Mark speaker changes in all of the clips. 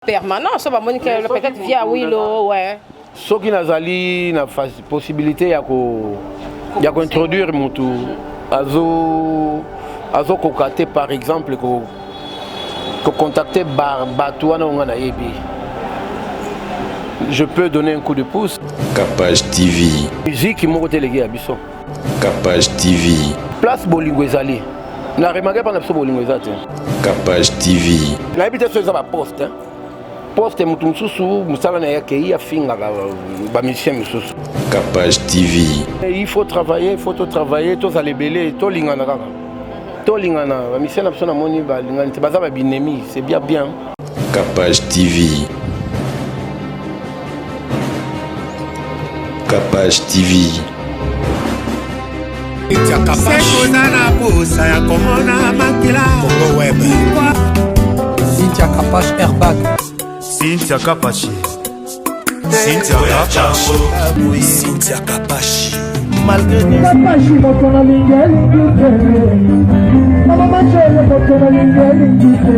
Speaker 1: Permanent so bamoni ke peut-être via Wilo, ouais.
Speaker 2: Soki nazali na possibilité ya ko introduire mutu azo azokoka te, par exemple ko contacter bato wana oyo nga nayebi, je peux donner un coup de pouce.
Speaker 3: Capage TV.
Speaker 2: Musique moko te eleki ya biso.
Speaker 3: Capage TV.
Speaker 2: Place bolingo ezali na remarque mpa na biso, bolingo eza te.
Speaker 3: Capage TV.
Speaker 2: Nayebi te so eza baposte poste, motu mosusu mosala na ye akei afingaka bamusicien mosusu.
Speaker 3: Capage TV.
Speaker 2: Il faut travailler, il faut totravailler, tozala ebele, tolingana kaka, tolingana. Bamusicien na biso namoni balingani te, baza babinemi, c'est bien bien.
Speaker 3: Capage TV. Capage TV.
Speaker 4: Oza na posa ya komona makila.
Speaker 5: Congo Web.
Speaker 6: Cynthia Kapash Airbag.
Speaker 7: Cynthia Kapashi. Cynthia Kapashi.
Speaker 5: Cynthia Kapashi.
Speaker 8: Kapashi, moto nalingi elingi te. Mama Majele, moto nalingi elingi te.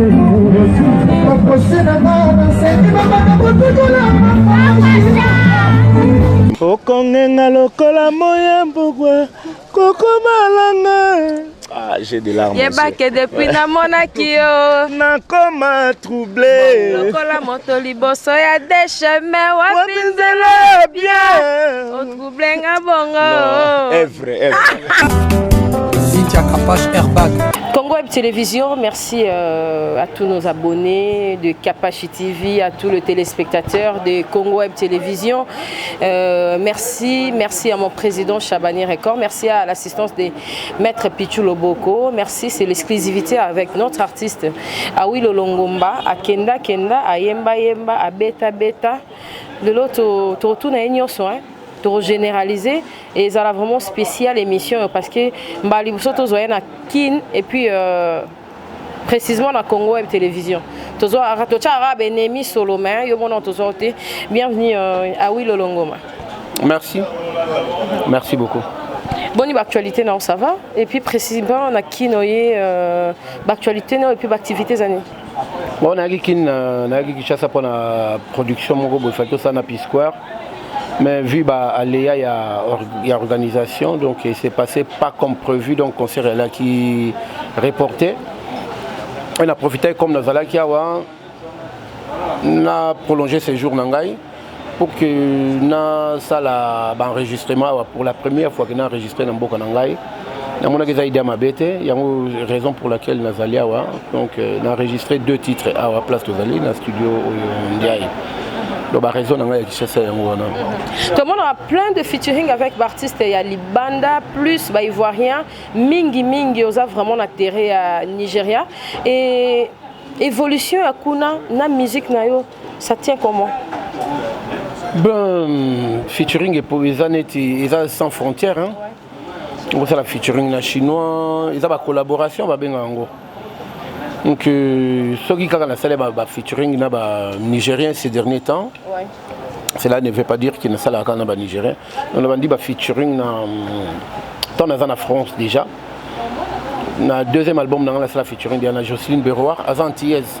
Speaker 8: Bakosi na nga, nasengi babanda kotukola.
Speaker 9: Okongenga lokola moyambugwe kokomalanga. Ah, j'ai des larmes.
Speaker 1: Yebake depuis namonaki yo.
Speaker 9: Nakoma troublé.
Speaker 1: Lokola moto liboso ya dechemin, wapi
Speaker 9: nzela ya bien.
Speaker 1: Otrouble nga bongo.
Speaker 9: Evre, evre.
Speaker 6: Cynthia Kapash Airbag.
Speaker 1: Congo Web Télévision, merci à tous nos abonnés de Kapashi TV, à tous les téléspectateurs de Congo Web Télévision. Merci, merci à mon président Chabani Record, merci à l'assistance de Maître Pichu Loboko, merci, c'est l'exclusivité avec notre artiste Awilo Longomba, à Kenda Kenda, à Yemba Yemba, à Beta Beta. De l'autre, tout hein. Trop généralisé et ça a vraiment spécial émission parce que mbali biso tozoya na Kin et puis précisément na Congo Web Télévision, tozwa totya arabe ennemi Solomon yo mona tozwa te. Bienvenue Awilo Longomba.
Speaker 2: Merci, merci beaucoup.
Speaker 1: Boni baactualité na, ça va? Et puis précisément na Kin oye, baactualité na et puis baactivité zani?
Speaker 2: Bon, nayaki Kin, nayaki Kinshasa mpona production moko boye faki tosala na P-Square, mais vu ba aléa ya organisation, donc il s'est passé pas comme prévu, donc concert elaki reporté. Et na profité comme nazalaki awa, na prolongé séjour na ngai pour que nasala baenregistrement awa pour la première fois que na enregistré na mboka na ngai. Namonaki eza idée mabe te, yango raison pour laquelle nazali awa. Donc na enregistré deux titres awa place tozali na studio oyo Ndiaye. Donc baraison na ngai ya Kinshasa yango wana.
Speaker 1: Tomona plein de featuring avec baartiste ya libanda, plus baivoirien mingi mingi. Oza vraiment na terrain ya Nigeria et évolution ya kuna na musique na yo, ça tient comment?
Speaker 2: Ben, featuring eza neti eza sans frontière, hein? Okosala featuring na chinois, eza bacollaboration babenga yango. Donc soki kaka nasali bafeaturing na banigérien ces derniers temps, cela ne veut pas dire que nasalaka kaka na banigérien. Donc nabandi bafeaturing na ntango naza na France déjà. Na deuxième album nanga nasala featuring deya na Jocelyne Beroir, aza antillaise.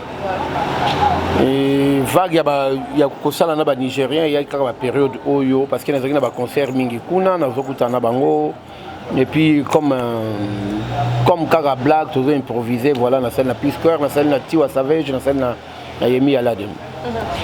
Speaker 2: Vague ya kosala na banigérien eyaki kaka bapériode oyo parce que nazalaki na baconcert mingi kuna, nazokutana na bango et puis comme kaka blague, tozo improviser. Voilà, nasali na P-Square, nasali na Tiwa Savage, nasali na Yemi Alade.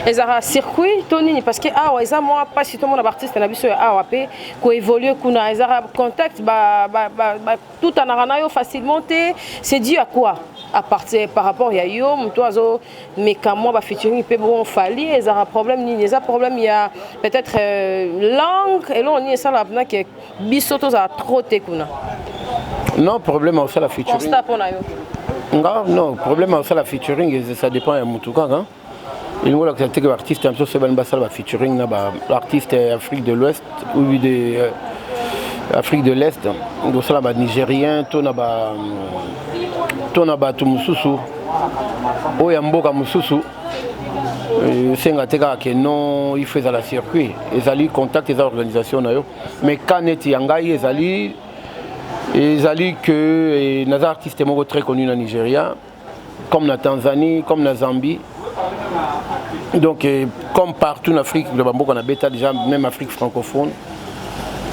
Speaker 1: Ezalaka circuit to nini? Parce que awa eza mwa mpasi, tomona baartiste na biso ya awa mpe koévolue kuna, ezalaka contact batutanaka na yo facilement te. C'est dû à quoi? À partir par rapport ya yo moto azomeka mwa bafeaturing mpe bon Fally, ezalaka problème nini? Eza problème ya peut-être langue, eloko nini esalaka mpena ke biso tozala trop te kuna?
Speaker 2: Non, problème osala featuring
Speaker 1: Constat mpo na yo.
Speaker 2: Nga non, problème osala featuring, ça dépend ya motu kaka. Elingi olakisa te ke baartiste ya biso so bani basala bafeaturing na baartiste ya Afrique de l'Ouest ou de Afrique de l'Est, kosala banigérien to na bato mosusu oyo ya mboka mosusu, esenga te kaka ke non, il faut ezala circuit, ezali contact, eza organisation na yo. Mais ka neti ya ngai ezali que naza artiste moko très connu na Nigeria comme na Tanzanie, comme na Zambie. Donc comme partout en Afrique, na bamboka na beta déjà, même Afrique francophone.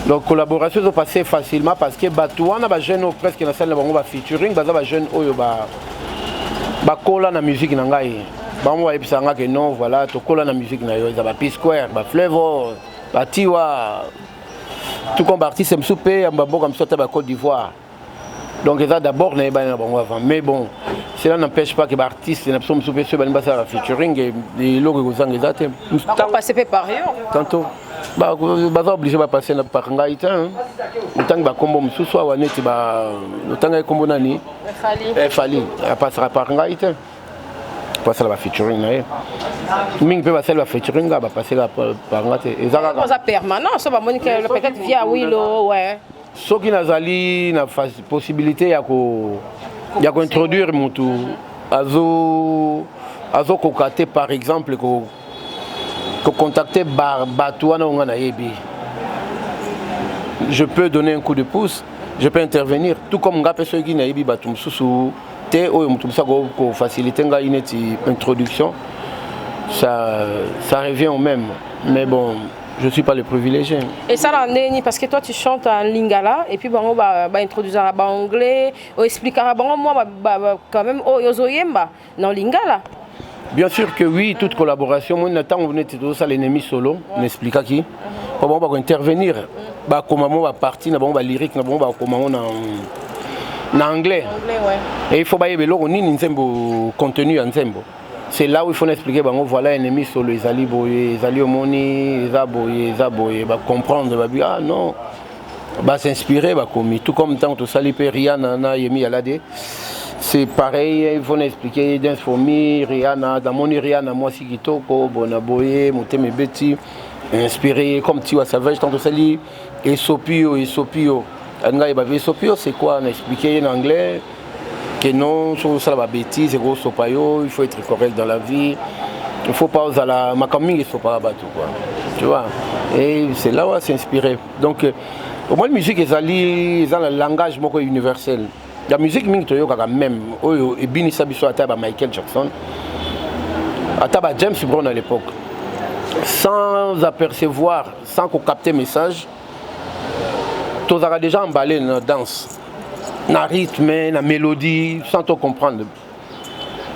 Speaker 2: Donc collaboration ezopasser facilement parce que bato wana, bajeune oyo presque nasali na bango bafeaturing, baza bajeune oyo bakola na musique na ngai. Bango bayebisaka nga ke non, voilà, tokola na musique na yo. Eza ba P-Square, baFlavour, baTiwa, tout comme baartiste mosusu mpe ya bamboka mosusu, ata baCôte d'Ivoire. Donc eza d'abord nayebani na bango avant, mais bon, cela n'empêche pas que baartiste na biso mosusu mpe soki balingi basala bafeaturing, eloko ekozanga eza te.
Speaker 1: Bakopasser mpe par yo.
Speaker 2: Tantôt baza obligé bapasser par ngai te. Otangi bakombo mosusu awa, neti otangaki kombo nani? Fally apasaka par ngai te. Basala bafeaturing na ye mingi mpe, basali bafeaturing nga bapaseka par nga te. Eza kaka
Speaker 1: oza permanent, so bamoni ke peut-être via Awilo, ouais.
Speaker 2: Soki nazali na possibilité ya kointroduire motu azokoka te, par exemple kocontacter bato wana oyo nga nayebi, je peux donner un coup de pouce, je peux intervenir. Tout comme nga mpe soki nayebi bato mosusu te oyo moto mosusu akofaciliter ngai neti introduction, ça revient au même. Mais bon, je suis pas le privilégié.
Speaker 1: Et ça là ndeni, parce que toi tu chantes en lingala et puis bango ba baintroduisaka ba anglais, oexpliquaka bango mwa quand même oyo ozoyemba na lingala.
Speaker 2: Bien sûr que oui, toute collaboration, moi, ntango neti tozosala Ennemi Solo, naexpliquaki po bango bakointervenir, bakoma mo bapartie na bango, balyrique na bango, bakoma ngo na anglais.
Speaker 1: Anglais, ouais.
Speaker 2: Et il faut bayeba eloko nini nzembo, contenu ya nzembo. C'est là où il faut expliquer bango: voilà, Ennemi Solo ezali boye, ezali, omoni, eza boye, eza boye. Bacomprendre, babi: ah non, basinspire, bakomi. Tout comme ntango tosali mpe Rihanna na Yemi Alade, c'est pareil, il faut expliquer: dance for me Rihanna, namoni Rihanna mwasi kitoko bona boye, motema ebeti, inspiré. Comme Tiwa Savage, ntango tosali Esopi yo, esopi yo, alinga yeba esopi yo c'est quoi, na expliqué ye na anglais que non, soki osala babêtise, ekosopa yo, il faut être correct dans la vie, il faut pas ozala makambo mingi esopaka bato quoi, tu vois. Et c'est là où s'inspirer. Donc au moins musique ezali, eza na langage moko universel ya musique mingi toyokaka, même oyo ebinisa biso, ata ba Michael Jackson, ata ba James Brown à l'époque, sans apercevoir, sans capter message, tozalaka déjà emballé na danse, na rythme, na mélodie, sans to comprendre.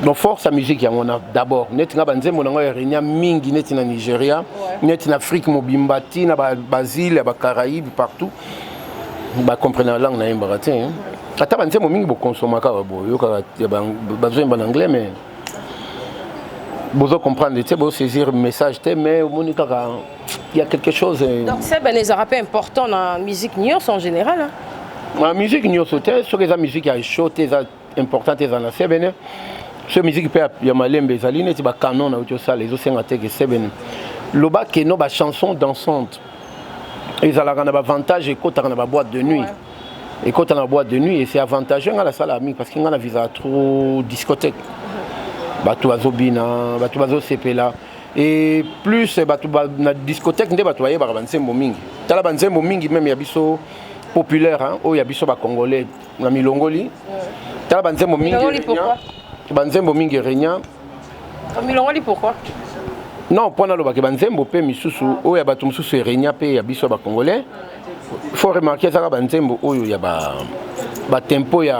Speaker 2: Donc force ya musique yango wana. D'abord neti nga, banzembo na ngai erenia mingi neti na Nigeria, neti na Afrique mobimba, ti na baîles ya baCaraïbes, partout bacomprendre langue nayembaka te. Ata banzembo mingi bokonsomaka, boyokaka bazoyemba na anglais, mais bozo comprendre te, bosaisir message te, mais omoni kaka il y a quelque chose.
Speaker 1: Donc c'est ben ezalaka mpe important na musique nyonso en général, hein?
Speaker 2: Na musique nyonso te. Soki eza musique ya chaud te, eza important te, eza na sebene. So musique mpe ya malembe ezali neti bacanon nauti osala, ezosenga te ke sebene. Loba keno bachanson dansante ezalaka na baavantage, ekotaka na baboîte de nuit, ekota na baboîte de nuit et c'est avantageux. Nga nasala mingi parce que nga na visaka trop discothèque, bato bazobina, bato bazosepela, et plus bato na discothèque nde bato bayebaka banzembo mingi. Tala banzembo mingi même ya biso populaire, hein, oyo ya biso bacongolais na milongoli. Tala banzembo mingi, banzembo mingi renia.
Speaker 1: Milongoli pourquoi?
Speaker 2: Non, mpo nalobaki banzembo mpe misusu oyo ya bato mosusu erenia mpe ya biso ya bacongolais. Faut remarquer, ezaka banzembo oyo ya batempo ya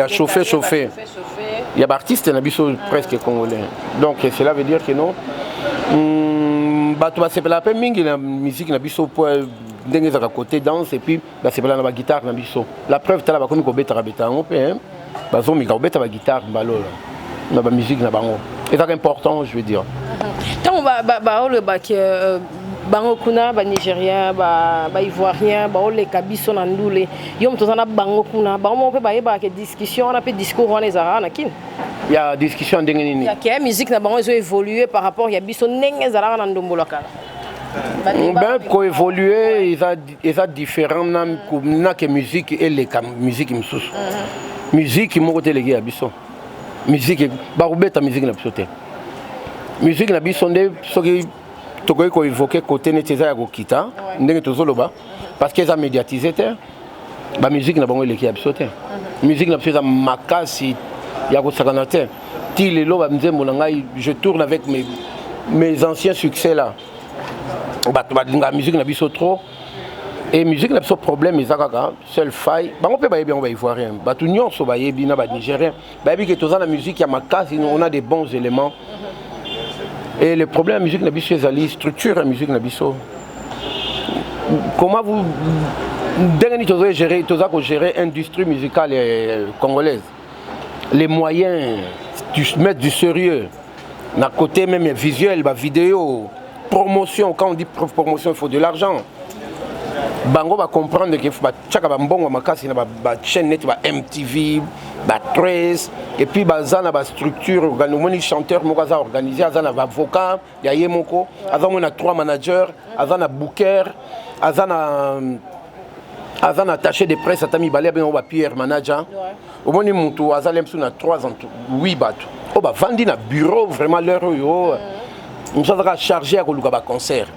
Speaker 2: chauffe chauffe ya baartiste na biso presque congolais. Donc cela veut dire que non, bato basepelaka mpe mingi na musique na biso po ndenge ezalaka côté danse, et puis basepelaka na baguitare na biso. La preuve, tala, bakomi kobetaka beta yango mpe, bazomika kobeta baguitare mbalola na bamusique na bango. Ezalaka important, je veux dire.
Speaker 1: Ntango baolobaki bango kuna, banigérien, baivoirien, baoleka biso na ndule, yo moto oza na bango kuna, bango moko mpe bayebaka discussion wana mpe discours wana ezalaka na kini?
Speaker 2: Ya discussion ndenge nini?
Speaker 1: Ya ke musique na bango ezo évolue par rapport ya biso ndenge ezalaka na ndombolo kala.
Speaker 2: Ben, koévolue eza différent na ke musique eleka musique mosusu. Musique moko te eleki ya biso. Musique bakobeta musique na biso te. Musique na biso nde soki tokoki koévoquer côté neti eza ya kokita ndenge tozoloba, parce que eza médiatisé te. Bamusique na bango eleki ya biso te. Musique na biso eza makasi ya kosakana te. Ti lelo banzembo na ngai, je tourne avec mes anciens succès là. Bato balingaka musique na biso trop. Et musique na biso, problème eza kaka seule faille. Bango mpe bayebi yango, Baivoirien, bato nyonso bayebi, na Banigérien bayebi ke toza na musique ya makasi, on a des bons éléments. Et le problème ya musique na biso ezali structure ya musique na biso. Comment vous, ndenge nini tozo gérer, toza kogérer industrie musicale congolaise, les moyens du, mettre du sérieux na côté même visuel, bavidéo, promotion. Quand on dit promotion, il faut de l'argent. Bango bacomprendre ke batiaka bambongo makasi na bachaîne neti ba MTV, ba 13, et puis baza na bastructure. Omoni chanteur moko aza organisé, aza na baavocat ya ye moko, aza moi na trois manager, aza na booker, aza na attaché de presse ata mibale, abengango ba PR manager. Omoni mutu aza le mosusu na 3 ans, 8 bato oyo bavandi na bureau vraiment. L'heure oyo mosu azaka chargé ya koluka baconcert,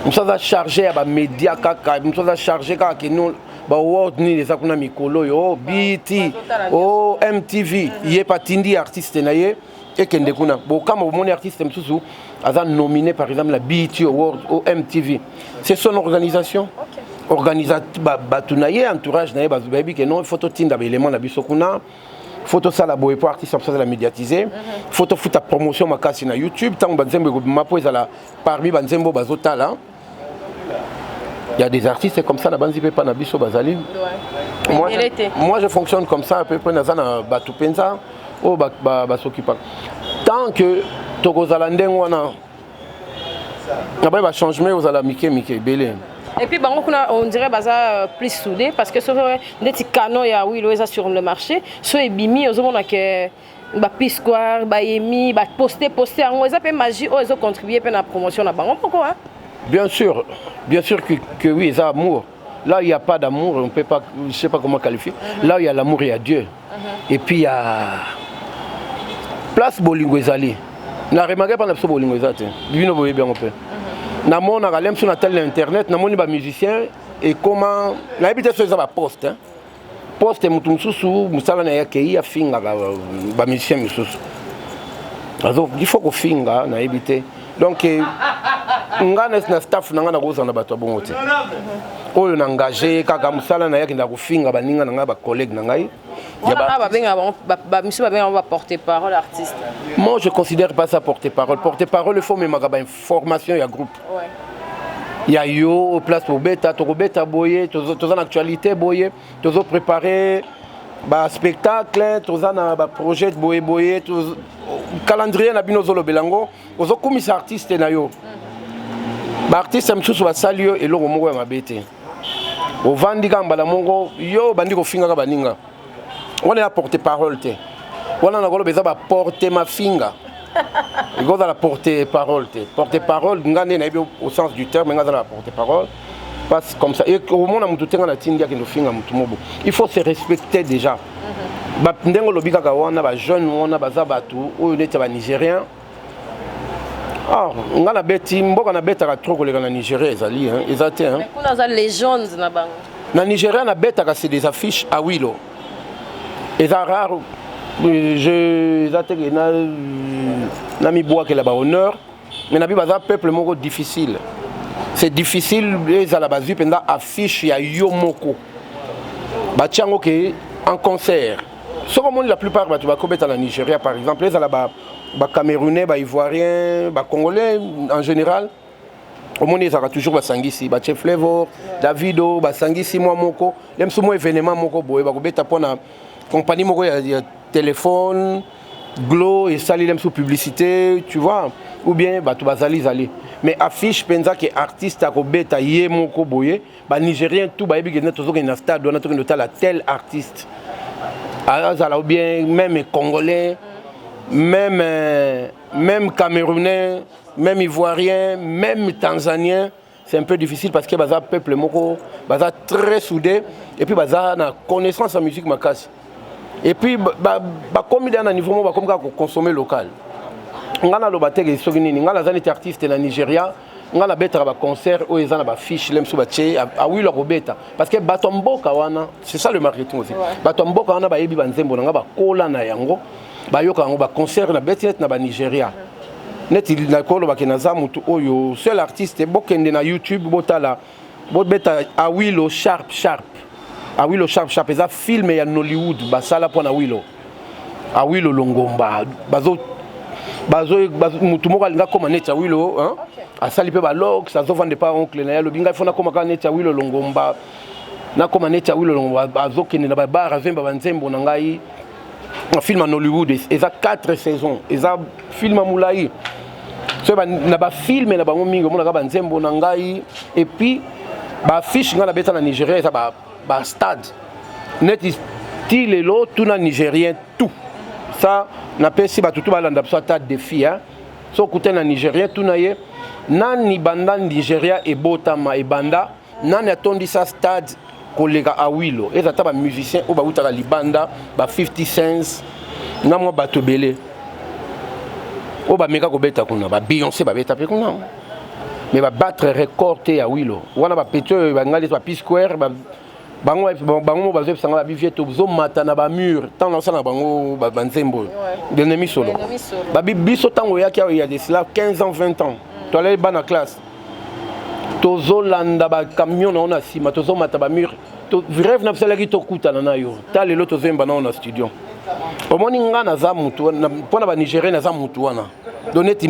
Speaker 2: mosu aza chargé ya bamédia kaka, mosu aza chargé kaka keno baaward nini eza kuna mikolo oyo, BET o MTV, ye patindi artiste na ye ekende kuna. Bokama bomoni artiste mosusu aza nominé par exemple na BET Award o MTV, c'est son organisation, organisa bato na ye, entourage na ye, bayebi ke non, il faut totinda baélément na biso kuna, faut tosala boye po artiste biso azala médiatisé, faut tofuta promotion makasi na YouTube ntango banzembo ekobima mpo ezala parmi banzembo bazotala. Il y a des artistes comme ça na banzi mpe pa na biso bazali. Moi, je fonctionne comme ça à peu près. Naza na bato mpenza oyo basokipaka. Tant que tokozala ndenge wana na baye, bachangement ozala mike mike ebele.
Speaker 1: Et puis bango kuna, on dirait baza plus soudé, parce que soki ndeti canon ya Awilo eza sur le marché, so ebimi, ozomona ke baP-Square bayemi baposte poste yango. Eza mpe magie oyo ezocontribue mpe na promotion na bango moko.
Speaker 2: Bien sûr que oui, eza amour. Là, il n'y a pas d'amour, on peut pas, je sais pas comment qualifier. Là où il y a l'amour, il y a Dieu. Et puis il y a place bolingo ezali. Na remarqué pas na biso bolingo eza te. Bino boyebi yango mpe. Namonaka le mosu natali na internet, namoni bamusicien ekoma, nayebi te so eza baposte, hein. Poste motu mosusu mosala na ye akei afingaka bamusicien misusu. Il faut kofinga, nayebi te. Donc nga na staff na nga nakozala na bato ya bongo te oyo na engage kaka mosala na ye akenda kofinga baninga na ngai, bacollègue na ngai.
Speaker 1: Misu babengaka baporte parole artiste.
Speaker 2: Moi, je considère pas ça porte parole. Porte parole, il faut memaka bainformation ya groupe ya yo, place tobeta, tokobeta boye, toza na actualité boye, tozopréparer baspectacle, toza na baprojet boye boye, calendrier na bino ozolobela yango, ozokumisa artiste na yo. Baartiste mosusu basali yo eloko moko ya mabe te, ovandi kaka mbala moko, yo obandi kofingaka baninga. Wana ya porte parole te, wana nakoloba eza baporte mafinga, ekozala porte parole te. Porte parole, nga nde nayebi au sens du terme, nga aza na porte parole passe comme ça. Omona motu te, nga natindi akende ofinga motu mobo. Il faut se respecter déjà. Ndenge olobi kaka wana, bajeune wana baza bato oyo neti ya Banigérien. Ah, nga nabeti mboka, nabetaka trop koleka na Nigeria ezali eza te.
Speaker 1: Kuna aza légende na bango.
Speaker 2: Na Nigeria nabetaka, c'est des affiches Awilo, eza rare. Je eza te na mibwakela bahonneur, mais nabi baza peuple moko difficile. C'est difficile ezala bazwi mpenza affiche ya yo moko, batia yango ke en concert. Soki omoni la plupart bato bakobeta na Nigeria par exemple, ezala Bacamerounais, Baivoirien, Bacongolais en général, omoni ezalaka toujours basangisi, batie Flavor, Davido, basangisi mwa moko ye mosu, mwa événement moko boye bakobeta mpona compagnie moko ya téléphone Glo, esali le mosu publicité, tu vois, ou bien bato bazali zali. Mais affiche mpenza ke artiste akobeta ye moko boye, Banigérien tout bayebi ke tozokende na stade wana, tokende otala tel artiste azala, ou bien même Congolais, même Camerounais, même Ivoirien, même Tanzanien. C'est un peu difficile parce que baza peuple moko baza très soudé et puis baza na connaissance en musique makasi. Et puis bakomi da na niveau moko, bakomi kaka koconsommer local. Nga naloba teke soki nini, nga naza neti artiste na Nigeria, nga nabetaka baconcert oyo eza na bafiche le mosusu batie Awilo akobeta, parce que bato ya mboka wana, c'est ça le marketing aussi, bato ya mboka wana bayebi banzembo na nga, bakola na yango. Bayoka yango baconcert na beti neti na banigeria, neti nakolobaki naza motu oyo seul artiste. Bokende na YouTube, botala, bobeta Awilo Sharp Sharp. Awilo Sharp Sharp eza film ya Nollywood basala mpo na Awilo, Awilo Longomba. Bazo bazo mutu moko alinga koma neti Awilo, hein? Asali mpe balocks, azovanda epa oncle na ye, alobi: "Ngai fo nakoma kaka neti Awilo Longomba, nakoma neti Awilo Longomba." Azokende na babar, azoyemba banzembo na ngai na film ya Nollywood. Eza 4 saison, eza film ya molai. So na bafilm na bango mingi omonaka banzembo na ngai. Et puis baaffiche ngai nabeta na Nigeria eza bastade neti ti lelo. Tuna Nigérien, tout ça napesi bato tu balanda biso ata défi, hein? So okutani na Nigérien, tuna ye: nani banda Nigeria ebotama, ebanda nani atondisa stade koleka Awilo? Eza ata bamusicien oyo bautaka libanda, ba 50 Cents na mwa bato ebele oyo bameka kobeta kuna, ba Beyoncé babeta mpe kuna, mais babattre record te ya Awilo wana. Bapetits oyo bangali ba P Square, bango bango mo bazoyebisanga, babi: "Vieux, tozomata na bamur ntango nasala na bango banzembo oyo l'ennemi solo." Babi: "Biso ntango oyaki awa, ya de cela 15 ans, 20 ans, toalali bana classe, tozolanda bacamion na yo na nsima, tozomata bamur. Rêve na biso alaki tokutana na yo. Ta lelo tozoyemba nao na studio." Omoni, nga naza mutu mpo na banigérien, naza mutu wana. Donc neti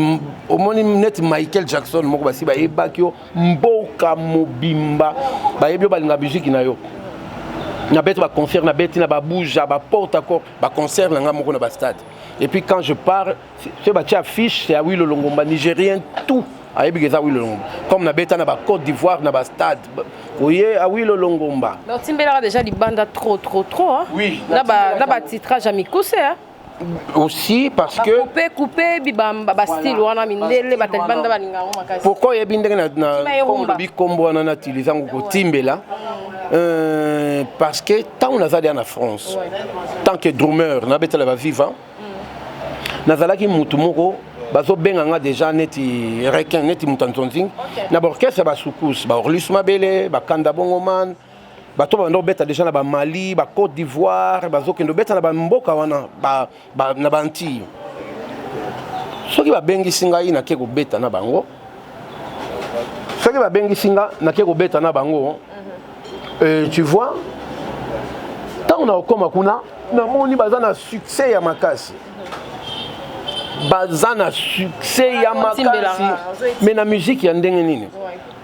Speaker 2: omoni neti Michael Jackson moko, basi bayebaki yo mboka mobimba, bayebi yo, balinga musique na yo. Nabeti baconcert, nabeti na babuja, baporte accord, baconcert na nga moko na bastade. Et puis quand je pars, soki batia affiche, c'est Awilo Longomba, Nigérien tout ayebi ke eza Awilo Longomba. Comme nabeta na bacôte d'Ivoire, na bastade, oye Awilo Longomba.
Speaker 1: Mais otimbelaka déjà libanda trop, trop, trop, hein?
Speaker 2: Oui.
Speaker 1: Na batitrage ya mikuse, hein?
Speaker 2: Aussi parce que
Speaker 1: coupe coupe bibamba, bastyle wana mindele bato libanda balinga yango makasi.
Speaker 2: Pourquoi? Oyebi ndenge olobi nkombo wana, natiliza yango kotimbela, parce que ntango naza deya na France, tant que drummer, nabetela baviva, nazalaki mutu moko bazobenga nga déjà neti requin, neti moto ya nzonzing na baorchestre ya basoukous, baorlus mabele, bakanda bongoman. Bato babanda kobeta déjà na bamali, bacôte d'Ivoire, bazokende obeta na bamboka wana, na baantille. Soki babengisi ngai, nake kobeta na bango. Soki babengisi nga, nake kobeta na bango. Tu vois, ntango na kokóma kuna, namoni baza na succès ya makasi, baza na succès ya makasi, mais na musique ya ndenge nini?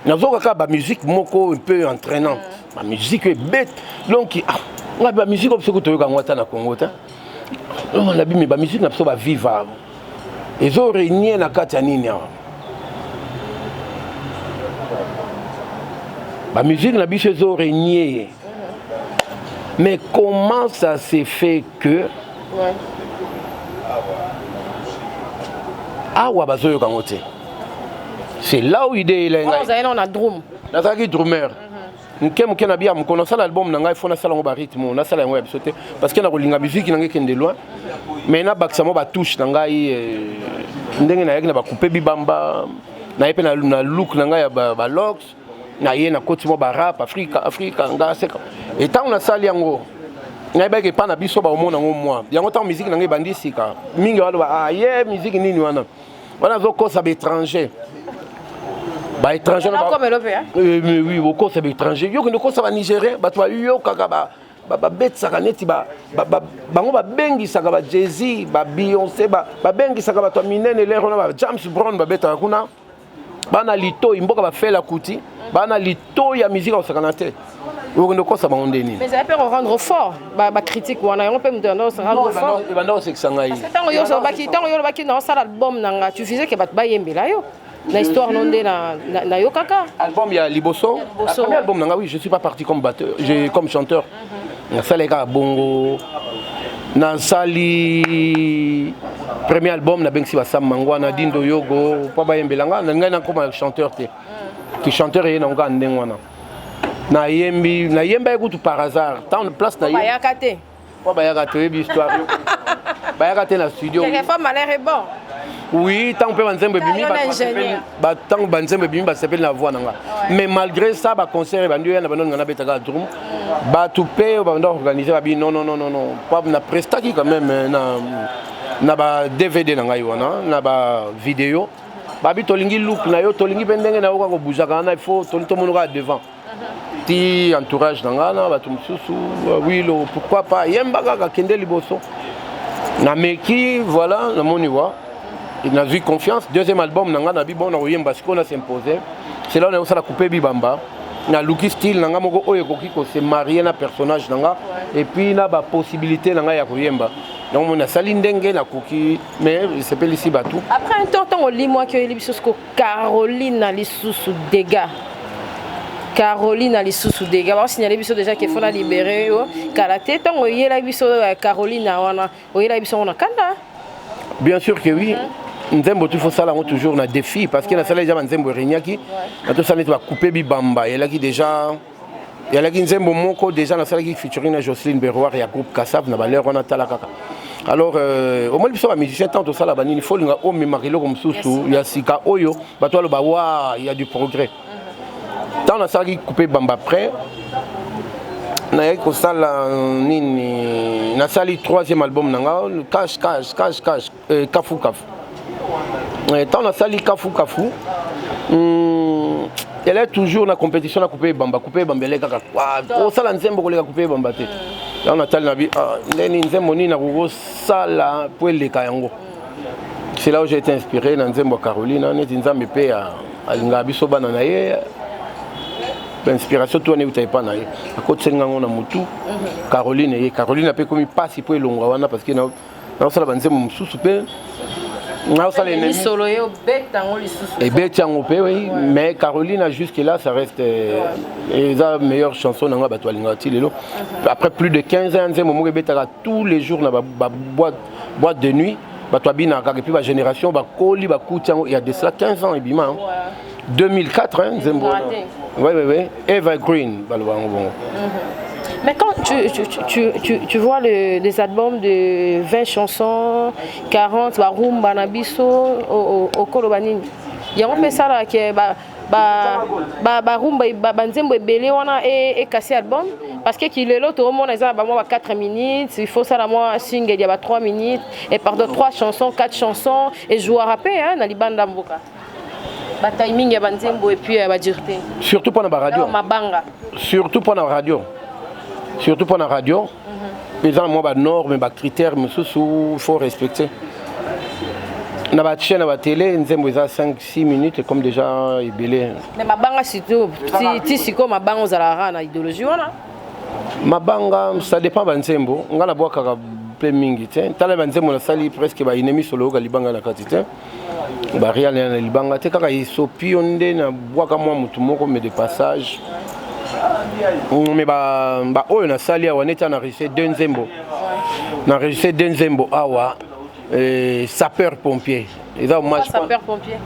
Speaker 2: Nazoka kaka bamusique moko un peu entraînante, bamusique ebete. Donc ah, ngai bamusique oyo soki toyoka yango ata na Congo te, nabi, me bamusique na biso baviva ezo régner na kati ya nini awa? Bamusique na biso ezo régner, mais comment ça s'est fait que awa bazoyoka yango te? C'est là où idée elai ngai.
Speaker 1: Ozali na drum.
Speaker 2: Nazalaki drummer moke moke. Na bia mokolo nasala album na ngai, fo nasala yango barythme, nasala yango ya biso te, parce que nakolinga musique na ngai ekende loin, mais nabakisa mwa batouche na ngai, ndenge nayaki na bacoupe bibamba, naye mpe na look na ngai ya balocks, naye nakoti mwa barap Afrika, Afrika nga seka. Etango nasali yango, nayebaki epa na biso baomona yango mwa yango. Ntango musique na ngai ebandi sika mingi, baloba: "Ah, ye musique nini wana wana, azokosa baétranger, baétranger." Oui, okosa baétranger, yo kende okosa banigérien, bato bayokaka, babetisaka neti bango, babengisaka ba Jay-Z, ba Beyoncé, babengisaka bato ya minene lero wana, ba James Brown babetaka kuna. Bana litoi mboka bafela kuti, bana litoi ya musique akosakana te. Okende okosa bango nde nini?
Speaker 1: Mais ezali mpe korendre fort bacritique wana, yango mpe moto yando rendre fort.
Speaker 2: Ebanda kosekisa ngai.
Speaker 1: Ntango yo olobaki naosala album na nga, tu faisais ke bato bayembela yo na histoire no nde nayokaka.
Speaker 2: Album ya liboso, premier album na nga, oui, je suis pas parti comme batteur, comme chanteur. Nasalaki kaka bongo, nasali premier album, nabengisi basam mangwana, Dindo Yogo, mpo bayembela nga. Na ngai nakoma chanteur te, ki chanteur eye nango kaka ndenge wana. Nayembi, nayembaki kutu par hasard, tant place na
Speaker 1: Bayaka te.
Speaker 2: Po bayaka te, oyebi histoire, bayaka te na studio.
Speaker 1: Quelquefois malheur est bon.
Speaker 2: Oui, ntango mpe banzembo ebimi, ntango banzembo ebimi, basepeli na voix na nga. Mais malgré ça, baconcert ebandi oya na bando nga nabetaka drum, bato mpe oyo babanda organise babi: "Non, non, non, non, non." Na prestaki quand même na Na ba DVD na ngai wana, na ba video, babi tolingi look na yo, tolingi mpe ndenge na yo kaka kobuzaka wana, il faut tolingi tomona kaka devant ti entourage na ngai na bato mosusu. Wilo, pourquoi pas yemba kaka, kende liboso. Nameki, voilà, namoni wa nazwi confiance. Deuxième album na ngai, nabi bon, nakoyemba sikoyo, na s'impose. C'est là nakosala Coupe Bibamba, naluki style na ngai moko oyo ekoki kose marier na personnage na nga et puis na bapossibilité na ngai ya koyemba. Donc mo nasali ndenge nakoki, mais esepelisi bato.
Speaker 1: Après un temps, ntango olimwaki, oyeli biso siko Caroline na lisusu dégâts. Caroline na lisusu dégâts, baosignale biso déjà ke fona libéré yo kala te. Ntango oyelaki biso Caroline wana, oyelaki biso ngo na kanda?
Speaker 2: Bien sûr que oui. Nzembo tu fosala yango toujours na défi, parce que nasala déjà banzembo eregnaki na tosala neti bacoupe bibamba. Eyalaki déjà, eyalaki nzembo moko déjà nasalaki featuring na Jocelyne Berroir ya groupe Kassav na balere wana. Tala kaka, alors omoni biso bamusicien, ntango tosala banini, fo olinga omemaka eloko mosusu ya sika oyo bato baloba wa ya du progrès. Ntango nasalaki Coupe Bamba, après nayaki kosala nini? Nasali troisième album na nga, cash cash cash cash, Kafu Kafu. Ntango nasali Kafu Kafu, elle est toujours na compétition na Coupe Ebamba. Coupe Ebamba ele kaka osala nzembo koleka Coupe Ebamba te. Yango natali na bi ndeni nzembo nini nakokosala po eleka yango. C'est là où j'ai été inspiré na nzembo ya Caroline. Neti Nzambe mpe alingaka biso bana na ye, inspiration to wana euta epa na ye, akotiseli ngango na motu. Caroline ye, Caroline ape ekomi mpasi mpo elongwa wana, parce que naosala banzembo mosusu mpe naosala ennemi.
Speaker 1: Solo ye obeta yango lisusu.
Speaker 2: Ebeti yango mpe, oui, mais Caroline, jusque là, ça reste eza meilleure chanson na nga, bato balingaka ti lelo. Après plus de 15 ans, nzembo moko ebetaka tous les jours na baboîte boîte de nuit, bato babinaka kaka. Et puis bagénération bakoli, bakuti yango. Il y a de cela 15 ans ebima, hein. 2004, hein, nzembo wana. Oui, evergreen baloba yango bongo.
Speaker 1: Mais quand tu vois les albums de 20 chansons, 40, ba rumba na biso, okoloba nini? Yango mpe esalaka barumba, banzembo ebele wana ekasi album, parce que kilelo toomona eza na bamwa ba 4 minutes, il faut sala mwa single ya ba 3 minutes et pardon, 3 chansons, 4 chansons, ejouara mpe, hein, na libanda mboka batiming ya banzembo et puis ya badurée.
Speaker 2: Surtout mpona baradio.
Speaker 1: Mabanga.
Speaker 2: Surtout mpona radio, surtout mpona radio, eza na mwa banorme, bacritère mosusu faut respecter na bachaîne na batélé. Nzembo eza 5 6 minutes comme déjà ebele.
Speaker 1: Mais mabanga surtout, ti sikoyo mabanga ozalaka na idéologie wana?
Speaker 2: Mabanga, ça dépend banzembo. Nga nabwakaka mpe mingi te. Tala banzembo nasali, presque baennemi solo oyoka libanga na kati te, barial na libanga te, kaka esopi yo nde nabwaka mwa motu moko, mais de passage. Mais baoyo nasali awa, neti na enregistré deux nzembo, na enregistré deux nzembo awa, sapeur pompier, eza hommage.
Speaker 1: Sapeur pompier?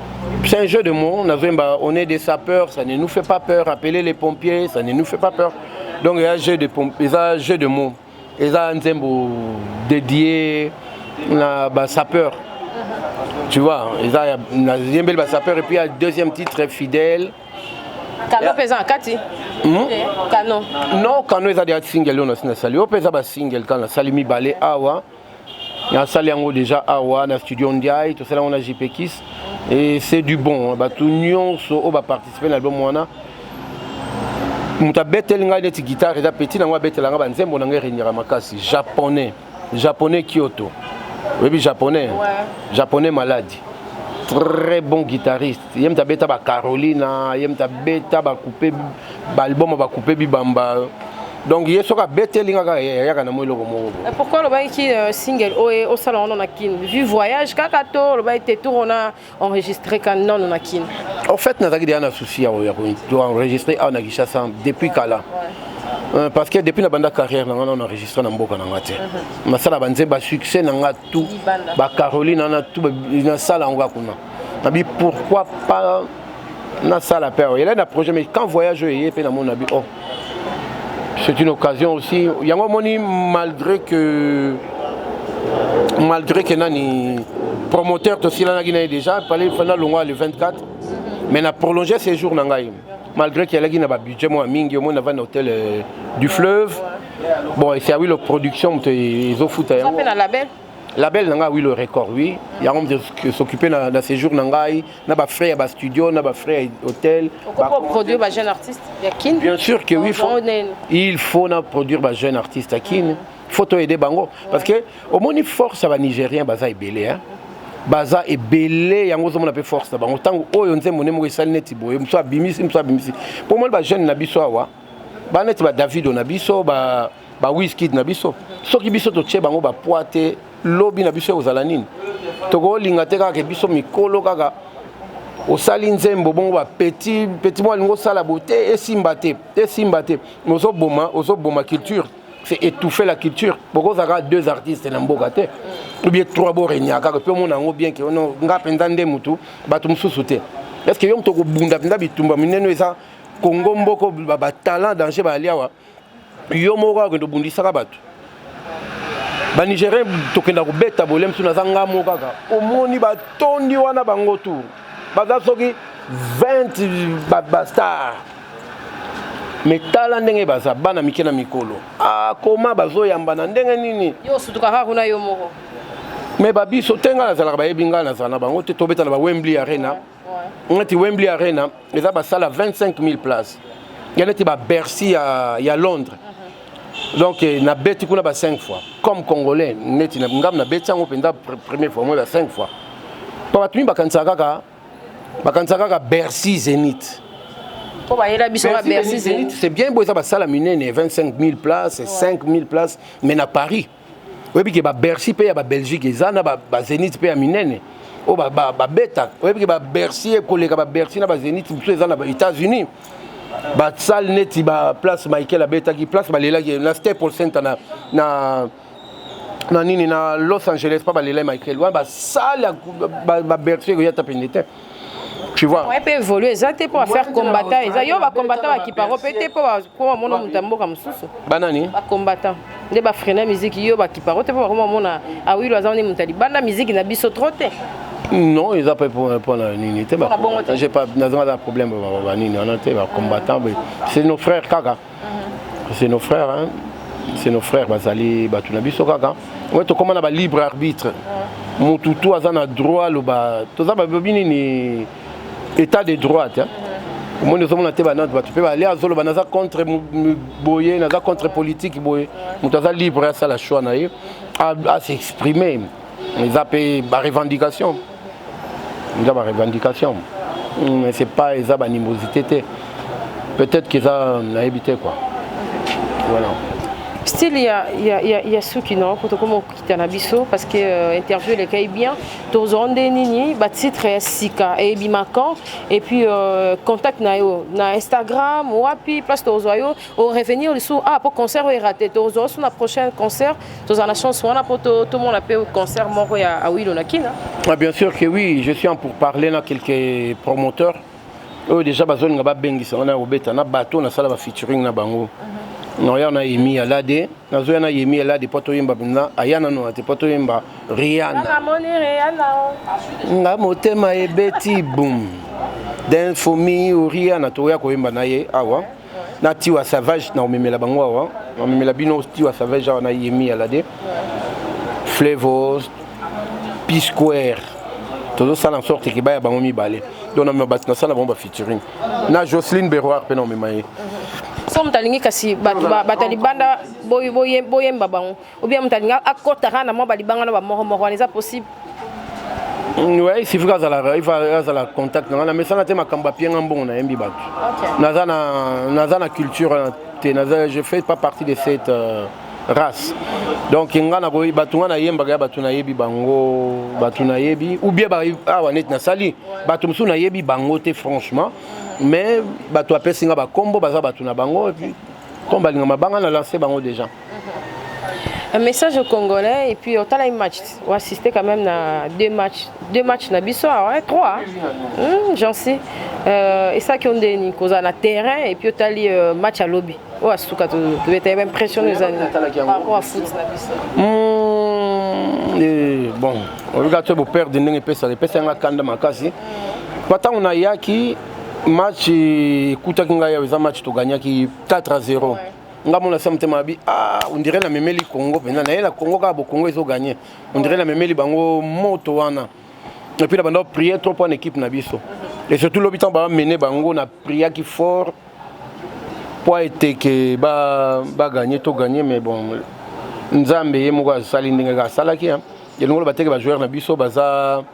Speaker 2: C'est un jeu de mots. Nazoyemba: on est des sapeurs, ça ne nous fait pas peur, appeler les pompiers, ça ne nous fait pas peur. Donc eza jeu de eza jeu de mots, eza nzembo dédié na basapeur, tu vois. Eza nayembeli basapeur. Et puis ya deuxième titre, Fidèle.
Speaker 1: Kano mpe eza na kati? Kano?
Speaker 2: Non, Kano eza deya single oyo nasi nasali. Oyo mpe eza basingle kaka nasali mibale awa. Nasali yango déjà awa na studio Ndiaye, tosali yango na JP Kis et c'est du bon. Bato nyonso oyo baparticipe na album wana, moto abeteli ngai neti guitare eza petit nango, abetela ngai banzembo na ngai eregnaka makasi, Japonais, Japonais Kyoto. Oyebi Japonais?
Speaker 1: Ouais.
Speaker 2: Japonais Maladi, très bon guitariste. Ye moto abeta bacarolina, ye moto abeta bacoupe baalbum, bacoupe bibamba. Donc ye soki abeteli nga kaka, yayaka na mo eloko moko.
Speaker 1: Boye. Pourquoi olobaki single oyo osala wana na Kine? Vu voyage kaka to olobaki te tour ona enregistré ka nano na Kine?
Speaker 2: En fait, nazalaki deja na souci ya enregistré awa na Kinshasa depuis kala, parce que depuis na banda carrière na nga, na enregistré na mboka na nga te. Nasala banzembo basuccès na nga tout, bacaroline wana tout, nasala yango kuna. Nabi pourquoi pas nasala mpe awa? Elai na projet, mais quand voyage oyo eye mpe namoni, nabi oh, c'est une occasion aussi. Yango omoni, malgré que nani promoteur tosilanaki na ye déjà, fallait nalongwa le 24, mais na prolongé séjour na ngai malgré qu'il alaki na babudget mwa mingi. Omoni, navandi na hôtel du Fleuve. Bon, eseawi le production, moto ezofuta yango.
Speaker 1: Mpe na label?
Speaker 2: Label na ngai, Awilo Record, oui. Yango moto s'occuper na séjour na ngai, na bafrais ya bastudio, na bafrais ya hôtel.
Speaker 1: Okoki produire bajeune artiste ya Kin?
Speaker 2: Bien sûr que oui, faut, il faut na produire bajeune artiste ya Kin. Faut toaider bango parce que omoni force ya Banigérien, baza ebele, hein? Baza ebele. Yango ozomona mpe force na bango. Ntango oyo nzembo nde moko esali neti boye, mosu abimisi, mosu abimisi. Mpo omoni bajeune na biso awa, baneti baDavido na biso, baWizkid na biso, soki biso totie bango bapoi te, lobi na biso ekozala nini? Tokolinga te kaka biso mikolo kaka osali nzembo bongo, bapetit petit mo alingi osala boye te, esimba te, esimba te. Ozoboma, ozoboma culture, c'est étouffer la culture. Bokozalaka deux artistes na mboka te, ou bien trois, borenia kaka mpe omona yango bien ke ono nga mpenza nde mutu, bato mosusu te. Est ce que yo moto okobunda mpenza bitumba minene? Eza Kongo, mboko batalent danger bayali awa. Yo moko akende obundisaka bato Banigérien, tokenda kobeta bole mosusu, naza nga moko kaka. Omoni batondi wana, bango tour baza soki 20 bastar, mais tala ndenge baza bana mike na mikolo, akoma bazoyamba na ndenge nini.
Speaker 1: Yo osutuka kaka kuna yo moko.
Speaker 2: Mais babiso te, ngai nazalaka, bayebi ngai nazala na bango te. Tobeta na baWembley Arena, neti Wembley Arena eza basala 25 000 place, ya neti baBercy ya Londres. Donc nabeti kuna ba 5 fois comme Congolais. Neti ngam nabeti yango mpenza première fois moi ba 5 fois, po bato mingi bakanisaka kaka, bakanisaka kaka Bercy, Zénith.
Speaker 1: Mpo bayela biso ba Bercy.
Speaker 2: Zénith, c'est bien beau, eza basala minene, 25 000 places, 5 000 places, mais na Paris, oyebi ke baBercy mpe ya baBelgique eza na baZénith mpe ya minene oyo babeta. Oyebi ke baBercy ekoleka baBercy na baZénith mosusu eza na baÉtats-Unis, basale neti baplace Michael abetaki, place balelaki na Staples Center na nini, na Los Angeles, mpa balelaki Michael wana. Basale ya baBercy ekoya ta pene te, tu vois.
Speaker 1: Ouais, mpe évolue eza te mpo affaire combattant eza yo, bacombattant bakipako mpe te mpo bamona moto ya mboka mosusu.
Speaker 2: Banani?
Speaker 1: Bacombattant nde bafreiner musique yo, bakipako te mpo bakoma mona Awilo aza wani moto ya libanda, musique na biso trop te.
Speaker 2: Non, eza mpe mpona nini te, nazanga na problème banini wana te. Bacombattant, c'est nos frères kaka, c'est nos frères, hein? C'est nos frères, bazali bato na biso kaka. Oyo tokóma na balibre arbitre, motu tu aza na droit aloba. Toza babobi nini, état de droit te. Omoni, ozomona te banate, bato mpe bale azoloba naza contre boye, naza contre politique boye. Moto aza libre asala choix na ye, as'exprimer. Eza mpe barevendication, eza barevendication, mais c'est pas, eza banimosité te. Peut-être que eza, nayebi te quoi, voilà.
Speaker 1: Style ya suki no, po tokoma okita na biso parce que interview elekai bien. Tozwa nde nini, batitre ya sika eyebima quand? Et puis contact na yo na Instagram wapi, place tozwa yo orevenir lisusu? Ah, po concert oyo eraté, tozwa so na prochain concert, tozala na chance wana mpo tomona mpe concert moko ya Awilo na Kina.
Speaker 2: Ah, bien sûr que oui, je suis en pour parler na quelques promoteurs oyo déjà bazolinga babengisa wana kobeta na bato nasala bafeaturing na bango. Naoya na Yemi Alade, nazoya na Yemi Alade mpo toyemba mpenza. Aya nano te mpo toyemba Riana. Nga motema ebeti boum d'infomi Riana. Toya koyemba na ye awa na Tiwa Savage, na omemela bango awa, omemela bino Tiwa Savage awa na Yemi Alade, Flavors, P Square. Tozosala en sorte ke baya bango mibale. Donc na bato nasala bango bafeaturing na Joceline Beroir mpe na omema ye.
Speaker 1: So moto alingi kasi bato ya libanda boyemba bango, ou bien moto alingi akɔta kaka na mwa balibanga na bamoko moko wana, eza possible?
Speaker 2: Ouais, il suffit qu'azala, il va azala contact na nga. Na mesana te makambo apienga mbongo, nayembi bato. Naza na culture te, naza, je fais pas partie de cette race. Donc nga nakoyi bato nga nayembaka ya bato nayebi bango, bato nayebi ou bien awa neti nasali bato mosusu nayebi bango te franchement, mais bato apesi nga bakombo, baza bato na bango, et puis comme balinga mabanga, na lancé bango déjà.
Speaker 1: Un message aux Congolais et puis otala match, on assisté quand même na deux matchs, deux matchs na biso, ouais, trois, j'en sais et ça qui ont ndeni kozala na terrain et puis otali match à lobby oyo asuka, tobeta impression ezali par rapport à foot na biso?
Speaker 2: Bon, oluka to boperdre ndenge epesaka, epesa yanga kanda makasi. Po ntango nayaki, match ekutaki ngai awa, eza match toganyaki 4 à 0. Nga mona sa motema abi ah on dirait na memeli Congo mpenza naye na Congo kaka bo Congo ezo gagner. On dirait na memeli bango moto wana. Et puis na banda prier trop en équipe na biso. Et surtout lobi tango ba mener bango na priaki fort po ete ke ba ba gagner to gagner mais bon Nzambe ye moko asali ndenge kaka asalaki hein. Elongo loba te ke ba joueurs na biso baza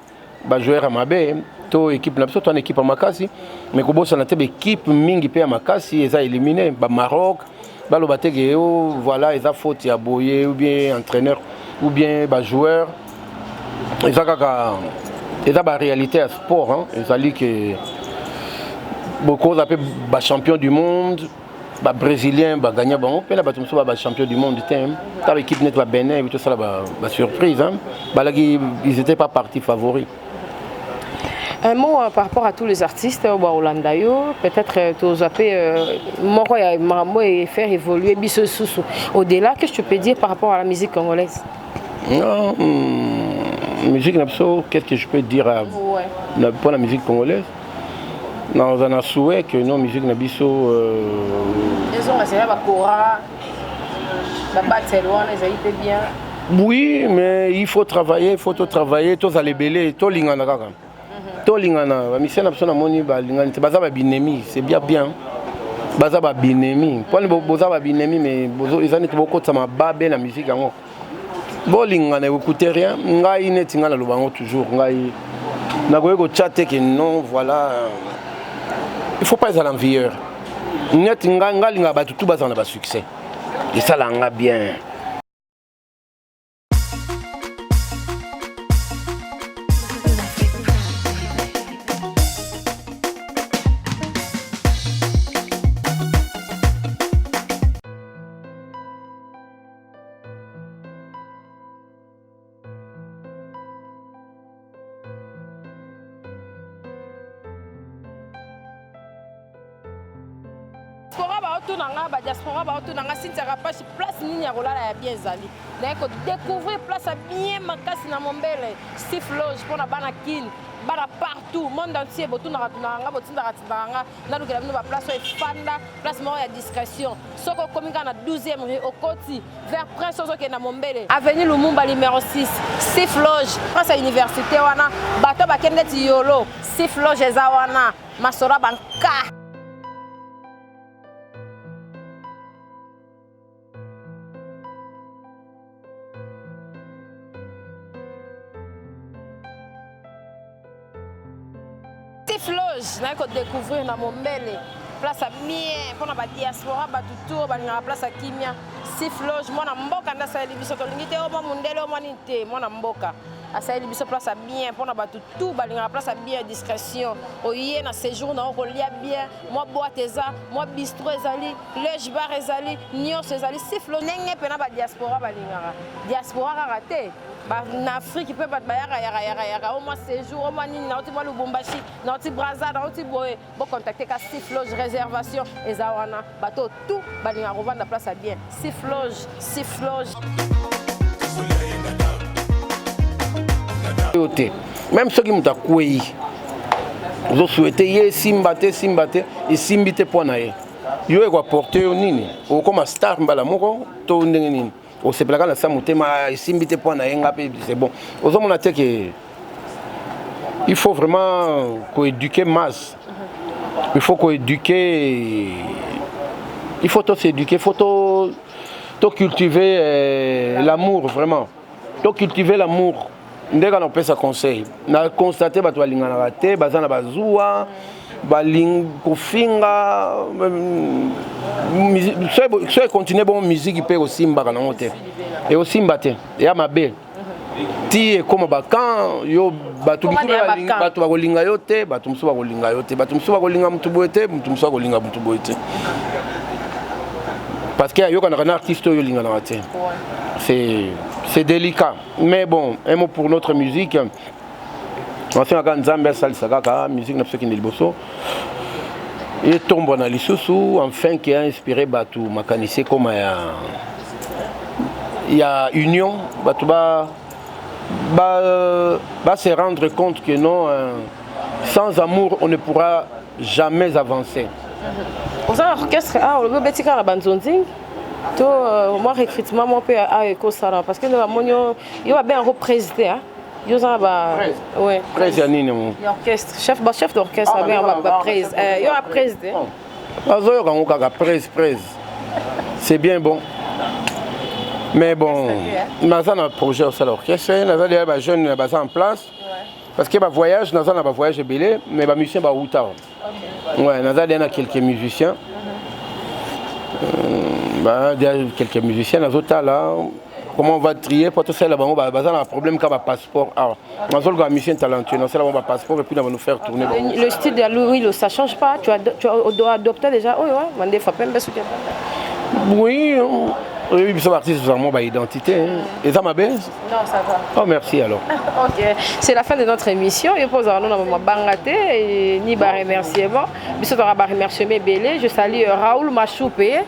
Speaker 2: ba joueurs ya mabe to équipe na biso to na équipe ya makasi mais kobosana te ba équipe mingi pe ya makasi eza éliminé ba Maroc baloba te ke oh, voilà eza faute ya boye ou bien entraîneur ou bien ba joueurs eza kaka eza ba réalité ya sport hein. Ezali ke bokoza pe ba champion du monde ba brésilien ba gagna bango mpe na bato mosusu ba ba champion du monde te ta ba équipe neti ba Bénin ebi tosala ba, ba surprise hein. Balaki ils étaient pas partis favoris.
Speaker 1: Un mot euh, par rapport à tous les artistes euh, ba Olanda yo peut-être euh, tozape euh, moko ya makambo et faire évoluer biso susu au-delà qu'est-ce que tu peux dire par rapport à la musique congolaise?
Speaker 2: Non, musique na biso qu'est-ce que je peux dire à, ouais. na, pour la musique congolaise? Naza na souhait que non musique na biso euh...
Speaker 1: ezonga sera bakora babatele wana ezali mpe bien.
Speaker 2: Oui, mais il faut travailler, il faut tout travailler, tozala ebele, tolingana kaka. Tolingana, bamisien na biso namoni balingani te, baza babinemi, c'est bien bien. Baza babinemi. Mponi boza babinemi mais eza neti bokotisa mababe na musique yango. Bolingana ekokute rien. Ngai neti ngai naloba yango toujours, ngai nakoki kotya te ke non voilà il faut pas ezala envieur. Neti ngai ngai alingaka bato tu bazala na basuccès, esala nga bien.
Speaker 1: Diaspora baotuna nga, ba diaspora baotuna nga Cynthia Kapashi place nini ya kolala ya bien ezali. Naye ko découvrir place ya bien makasi na Mombele, Sif Loge mpona bana Kin, bana partout monde entier botunaka tunaka nga, botindaka tindaka nga nalukela bino ba place oyo efanda, place moko ya discrétion. Soki okomi kaka na 12e rue okoti vers Prince ozokende na Mombele, avenue Lumumba numéro 6, Sif Loge, face ya université wana, bato bakende ti yolo, Sif Loge eza wana, masolo ya banka. Loge naye kodécouvrir na Mombele place ya bien mpona badiaspora bato tour balingaka place ya kimia. Sif Loge mwana mboka nde asaleli biso, tolingi te omwa mondele omwa nini te, mwana mboka asaleli biso place ya bien mpona bato tout balingaka place ya bien discrétion. Oye na séjour na yo kolia bien, mwa boîte eza, mwa bistro ezali, loge bar ezali, nyonso ezali. Sif Loge ndenge mpena badiaspora balingaka diaspora kaka te na Afrique mpe bato bayaka yaka yaka yaka o mwa séjour o mwa nini, nauti mwa Lubumbashi, nauti Brazza, nauti boye, bocontacte ka Sif Loge, réservation eza wana, bato tout balingaka kovanda place ya bien. Sif Loge, Sif Loge.
Speaker 2: Yo te même soki moto akwei ozosouhaite ye esimba te, esimba te, esimbi te mpo na ye, yo ekoaporte yo nini? Okokoma star mbala moko to ndenge nini? Osepelaka na sa motema esimbi te mpo na ye, nga mpe c'est bon. Ozomona te ke il faut vraiment koéduquer masse, il faut koéduquer, il faut to s'éduquer, il faut to, to cultiver l'amour, vraiment to cultiver l'amour. Ndenge na kopesa conseil, na constate bato balinganaka te, baza na bazuwa, baling kofinga, so econtinue bongo musique mpe ekosimbaka nango te, ekosimba te, eya mabe ti ekóma bakan yo bato bato bakolinga yo te, bato mosusu bakolinga yo te, bato mosusu bakolinga motu boye te, motu mosusu akolinga motu boye te, parce que ayokanaka na artiste oyo olinganaka te. C'est délicat, mais bon, un mot pour notre musique. Nasengaka Nzambe asalisa kaka musique na biso ekende liboso, etombwana lisusu, enfin ke inspiré bato makanisi ekoma ya ya union, bato ba ba ba se rendre compte que non, sans amour on ne pourra jamais avancer.
Speaker 1: Oza na orchestre? Ah, olobi obeti kaka na banzonzi. To mwa recrutement moko mpe awa ekosala parce que nde bamoni yo yo babenga yango prese te yo oza na ba ouais.
Speaker 2: Prese ya nini yango?
Speaker 1: Ya orchestre, chef ba chef d'orchestre babenga ba, ba prese. Yo na prese te?
Speaker 2: Bazoyoka yango kaka prese prese. C'est bien bon. Mais bon, naza na projet osala orchestre, naza deja ba jeunes baza en place. Parce que ba voyage, naza na ba voyage ebele, mais ba musiciens ba wuta. Ouais, naza deja na quelques musiciens. Bah, déjà quelques musiciens nazotala comment on va trier po tosalela bango baza na problème ka bapasseport awa nazoluka bamusicien talentueux nasala bango bapasseport et puis na nous faire tourner bango.
Speaker 1: Le style de Louis, ça change pas? Tu dois adopter déjà oyo mandefa pembe soki
Speaker 2: Oui, oyebi biso baartiste tozala mwa baidentité eza mabe.
Speaker 1: Non, ça va.
Speaker 2: Oh, merci alors.
Speaker 1: Ok, c'est la fin de notre émission. Yo poza no na mabanga te ni ba remerciement. Biso toka ba remerciement ebele. Je salue Raoul Machoupe.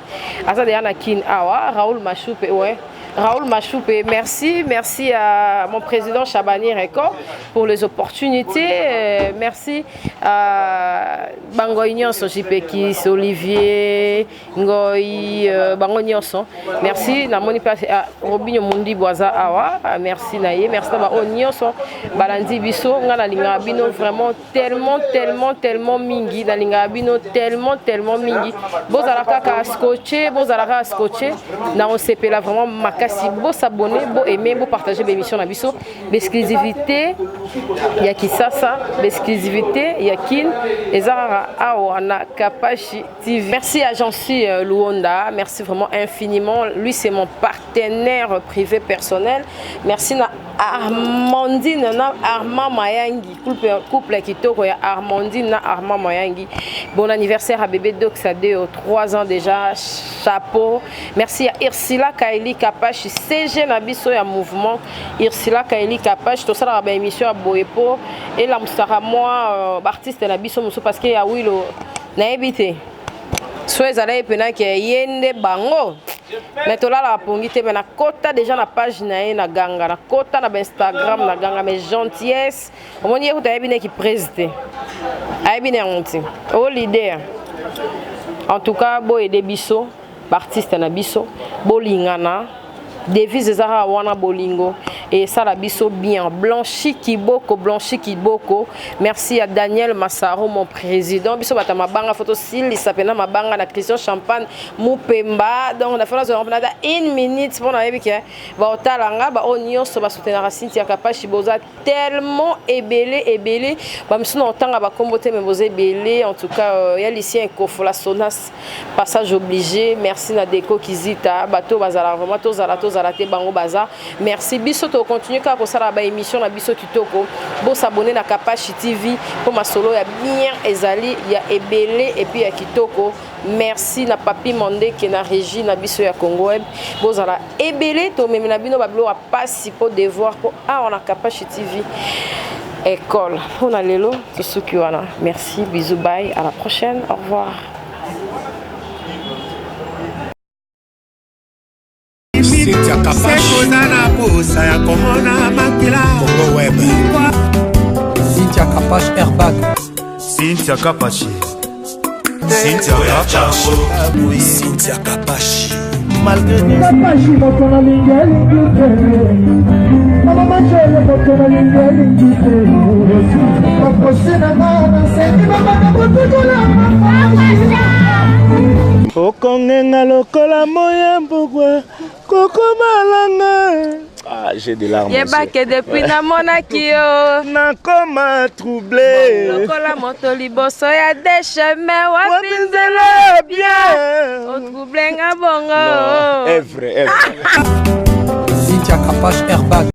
Speaker 1: Aza deya na Kin awa, Raoul Machoupe, ouais. Raoul Machoupe, merci. Merci à mon président Chabani Record pour les opportunités. Merci à Bangoy Nyonso, JP Kis, Olivier, Ngoy, Bango Nyonso. Merci. Namoni pe Robinho Mundi Boaza awa. Merci na ye. Merci na ba Nyonso. Balandi biso, nga na linga bino vraiment tellement, tellement, tellement mingi. Na linga bino tellement, tellement mingi. Bozala kaka scotché, bozala kaka scotché. Na osepela vraiment makasi. Bo s'abonner, bo aimer, bo partager l'émission na biso. L'exclusivité ya Kisasa, l'exclusivité ya Kin, ezara awa na Kapashi TV. Merci à Jancy Luonda, merci vraiment infiniment. Lui c'est mon partenaire privé personnel. Merci na Armandine na Armand Mayangi, couple kitoko ya Armandine na Armand Mayangi. Bon anniversaire à bébé Doxa Deo, 3 ans déjà, chapeau. Merci à Ursula Kaeli Kapash, CG na biso ya mouvement. Ursula Kaeli Kapash, tout ça la ba émission à Boepo et la musara moi artiste na biso muso parce que ya Wilo na ebité. So ezala epena ke yende bango. Mais tolala pongi te, mais na kota déjà na page na ye na ganga, na kota na ba Instagram na ganga, mais gentillesse. Omoni ye kuta yebi ne ki président. Ayebi ne yango. O leader. En tout cas, bo aider biso, artiste na biso, bolingana. Devise ezaka wana bolingo et ça la biso bien. Blanchi Kiboko, Blanchi Kiboko. Merci à Daniel Massaro, mon président. Biso bata mabanga photo sili sapena mabanga na Christian Champagne Mupemba. Donc on a fait la une minute pour na yebi ke ba otalanga ba onyoso ba soutenir Cynthia Kapashi boza tellement ebele ebele ba misu na otanga ba kombo te mais boza ebele. En tout cas, ya Lucien Kofola Sonas passage obligé. Merci na Deko Kizita bato bazala vraiment tozala tozala te bango baza. Merci biso to continuer kaka kosala ba émission na biso kitoko. Bo s'abonner na Kapashi TV pour masolo ya bien ezali ya ebele et puis ya kitoko. Merci na Papi Mandeke na régie na biso ya Congo Web. Bozala ebele to memi na bino ba biloko ya pasi po devoir po awa na Kapashi TV école. Pona lelo tosuki wana. Merci, bisous, bye, à la prochaine. Au revoir.
Speaker 4: Cynthia Kapashi. Oza na posa ya komona makila.
Speaker 6: Congo Web. Cynthia Kapash Airbag.
Speaker 7: Cynthia Kapashi. Cynthia Kapashi.
Speaker 5: Cynthia Kapashi.
Speaker 8: Kapashi moto na lingi elingi te. Mama Machele moto na lingi elingi te. Bakosi na nga nasengi babanda kotukola mama.
Speaker 9: Okongenga lokola moya mbugwa kokomalanga. Ah, j'ai des larmes.
Speaker 1: Yebake depuis namonaki yo.
Speaker 9: Nakoma troublé.
Speaker 1: Lokola moto liboso ya déchemin wapi
Speaker 9: nzela ya bien.
Speaker 1: Otrouble nga bongo.
Speaker 9: Non, œuvre, œuvre.
Speaker 6: Cynthia Kapash Airbag.